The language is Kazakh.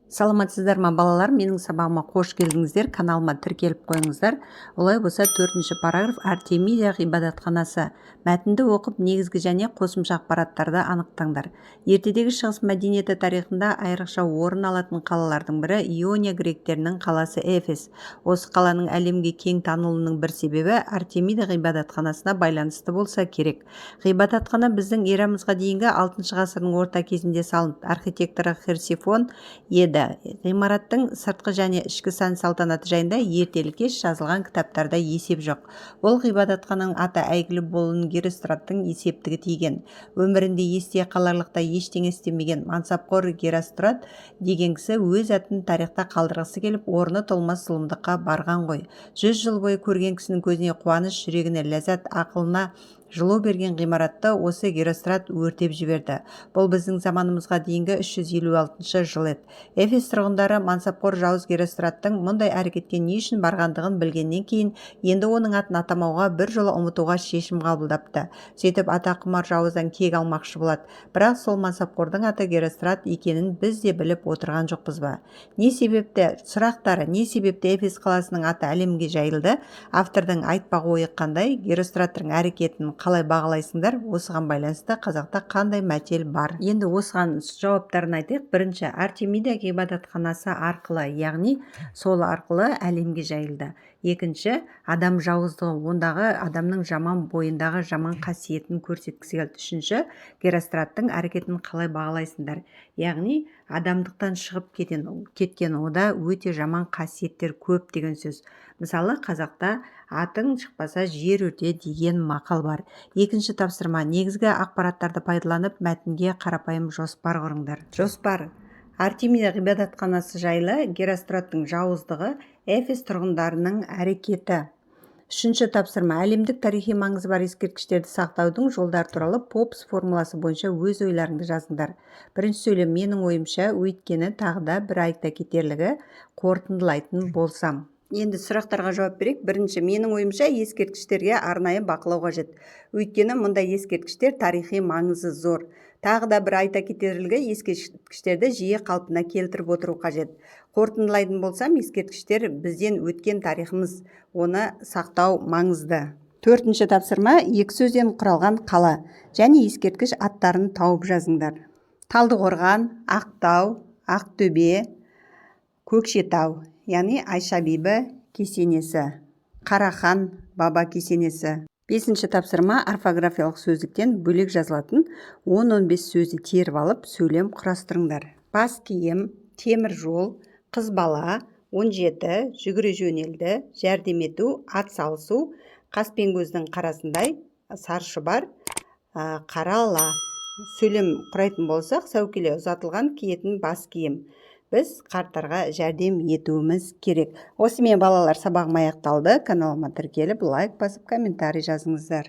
Саламатсыздар ма, балалар! Менің сабағыма қош келдіңіздер! Каналыма тіркеліп қойыңыздар. Олай болса, төртінші параграф, «Артемида ғибадатханасы». Мәтінді оқып, негізгі және қосымша ақпараттарды анықтаңдар. Ертедегі Шығыс мәдениеті тарихында айрықша орын алатын қалалардың бірі – Иония гректерінің қаласы Эфес. Осы қаланың әлемге кең танылуының бір себебі Артемида ғибадатханасына байланысты болса керек. Ғибадатхана біздің эрамызға дейінгі алтыншы ғасырдың орта кезінде салынды. Архитекторы Херсифон еді. Ғимараттың сыртқы және ішкі сән салтанаты жайында ертелі-кеш жазылған кітаптарда есеп жоқ. Бұл ғибадатхананың аты әйгілі болуының Геростраттың септігі тиген. Өмірінде есте қаларлықтай ештеңе істемеген мансапқор Герострат деген кісі өз атын тарихта қалдырғысы келіп, орны толмас зұлымдыққа барған ғой. 100 жыл бойы көрген кісінің көзіне қуаныш, жүрегіне ләззат, ақылына жылу берген ғимаратты осы Герострат өртеп жіберді. Бұл біздің заманымызға дейінгі 356 жыл еді. Эфес тұрғындары мансапқор жауыз Геростраттың мұндай әрекетке не үшін барғандығын білгеннен кейін, енді оның атын атамауға, бір жола ұмытуға шешім қабылдапты. Сөйтіп, атаққұмар жауыздан кек алмақшы болады. Бірақ сол мансапқордың аты Герострат екенін біз де біліп отырған жоқпыз ба? Не себепті, сұрақтары: не себепті Эфес қаласының аты әлемге жайылды? Автордың айтпақ ойы қандай? Геростраттың әрекетін қалай бағалайсыңдар? Осыған байланысты қазақта қандай мәтел бар? Енді осыған жауаптарын айтайық. Бірінші, Артемида ғибадатханасы арқылы, яғни сол арқылы әлемге жайылды. Екінші, адам жауыздығы, ондағы адамның жаман бойындағы жаман қасиетін көрсеткісі келді. Үшінші, Геростраттың әрекетін қалай бағалайсыңдар? Яғни адамдықтан шығып кеткен, онда өте жаман қасиеттер көп деген сөз. Мысалы, қазақта «Атың шықпаса, жер өрте» деген мақал бар. Екінші тапсырма: негізгі ақпараттарды пайдаланып, мәтінге қарапайым жоспар құрыңдар. Жоспар: Артемида ғибадатханасы жайлы, Геростраттың жауыздығы, Эфес тұрғындарының әрекеті. Үшінші тапсырма: әлемдік тарихи маңызы бар ескерткіштерді сақтаудың жолдары туралы ПОПС формуласы бойынша өз ойларыңды жазыңдар. Бірінші сөйлем: менің ойымша, өйткені, тағы да бір айта кетерлігі, қорытындылайтын болсам. Енді сұрақтарға жауап берейік. Бірінші: менің ойымша, ескерткіштерге арнайы бақылау қажет, өйткені мұндай ескерткіштер тарихи маңызы зор. Тағы да бір айта кетерлігі, ескерткіштерді жиі қалпына келтіріп отыру қажет. Қорытындылайтын болсам, ескерткіштер – бізден өткен тарихымыз, оны сақтау маңызды. Төртінші тапсырма: екі сөзден құралған қала және ескерткіш аттарын тауып жазыңдар. Талдықорған, Ақтау, Ақтөбе, Көкшетау, яғни Айша бибі кесенесі, Қарахан баба кесенесі. Бесінші тапсырма: орфографиялық сөздіктен бөлек жазылатын 10-15 сөзді теріп алып, сөйлем құрастырыңдар. Бас киім, темір жол, қыз бала, 17, жүгіре жөнелді, жәрдем ету, ат салысу, қас пен көздің қарасындай, саршұбар, қара ала. Сөйлем құрайтын болсақ: сәукеле – ұзатылған киетін бас киім. Біз қарттарға жәрдем етуіміз керек. Осымен, балалар, сабағым аяқталды. Каналыма тіркеліп, лайк басып, комментарий жазыңыздар.